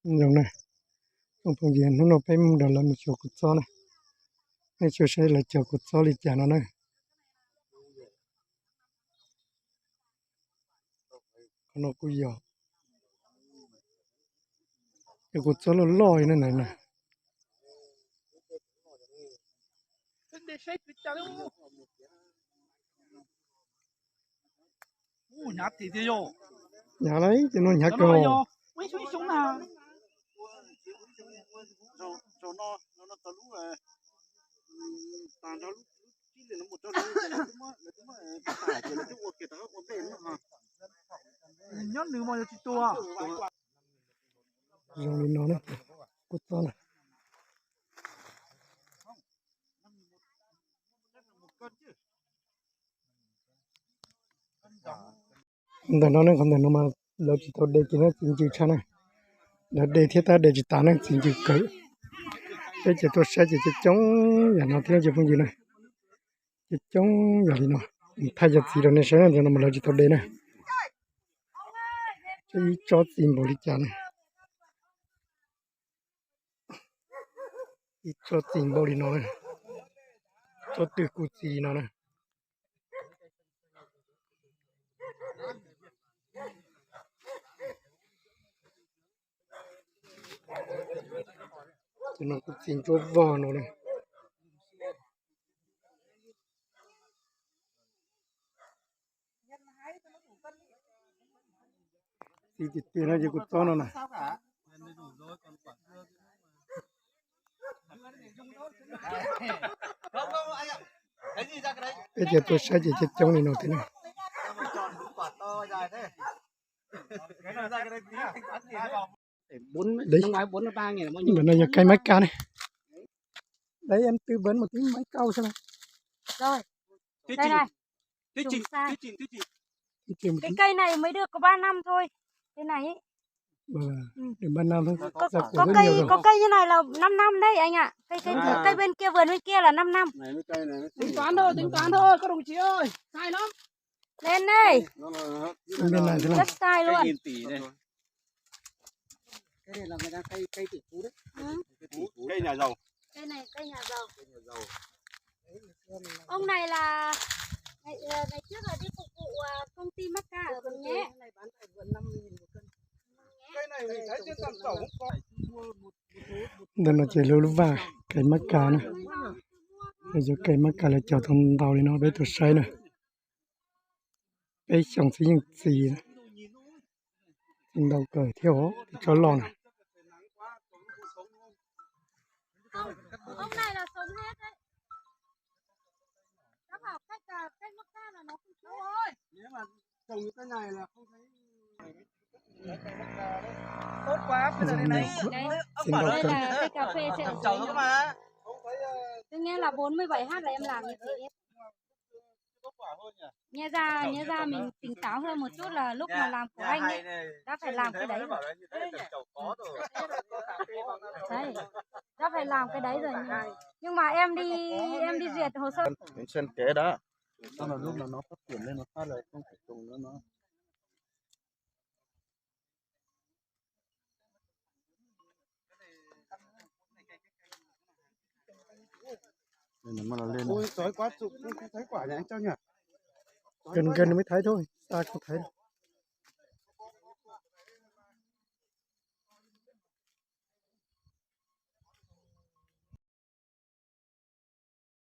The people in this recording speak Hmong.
Zoo na, tsoom phooj ywg, hnub no peb mus nrog lawv mus xyuas kua txob na. Nej xyuas saib lawv cog kua txob li cas no na. Qhov no kuj yog cov kua txob loj loj na na. Hnyav lauj, cov no hnyav kawg. Zoo li no na, kua txob na. Ntawm no ne, qhov ntawm no mas lawv tsis tau de kiag na, txi ncw tshaj na. Lawv de thiab tab de tsis tas na, txi ncw kawg. Peb ces tuaj saib ces coob coob yam no thiab cov phooj ywg na. Coob coob yam li no, thaij cov txiv rau nej saib na, ntawm no mas lawv tsis tau de na. Saib ib tsob txi npaum li cas na. Ib tsob txi npaum li no na, tsob twg kuj txi li no na. Cov no kuj txi ntsuab vog no na. Txi tiag tiag no ces kua txob no na. Peb ces tuaj saib ces coob coob li no thiab na. Ntawm no yog cây mắc ca ne. Đấy, em tư vấn một tí máy câu xem nào. Rồi. Đây này. Chúng ta. Cái cây này mới được có ba năm thôi. Cái này ấy. Được ba năm thôi. Có, có cây, có cây như này là năm năm đấy anh ạ. Cây, cây, cây bên kia, vườn bên kia là năm năm. Tính toán thôi, tính toán thôi, các đồng chí ơi. Sai lắm. Lên đây. Bên này thế này. Rất sai luôn. Cái này là người ta cây, cây tỷ phú đấy. Ừ. Cây tỷ phú. Cây nhà giàu. Cây này cây nhà giàu. Ông này là ngày, ờ, ngày trước là đi phục vụ, ờ, công ty Macca ở Mường Nhé. Ntawm no ces lub lub vaj cây mắc ca na, yog cây mắc ca lawv cog tau ntau li no peb tuaj saib na. Peb xyoo xwb yeej txi, txi ntau kawg thiab os, tsob loj na. Ông này là sống hết đấy. Cháu bảo cách, à, cách mắc ca là nó không chết. Trồng cái này là không thấy. Tốt quá, bây giờ này. Đây, đây là cây cà phê sẽ ở dưới này. Tôi nghe là bốn mươi bảy héc là em làm như thế. Nhẹ da, nhẹ da mình tỉnh táo hơn một chút là lúc mà làm của anh ấy, đã phải làm cái đấy rồi. Đấy, đã phải làm cái đấy rồi. Nhưng mà em đi, em đi duyệt hồ sơ. Em xem kế đã. Sau này lúc nào nó phát triển lên một phát là không phải trồng nữa nó. Ui, sói quá chụp không thấy quả nhỉ anh Châu nhỉ? Gần gần mới thấy thôi, xa không thấy đâu.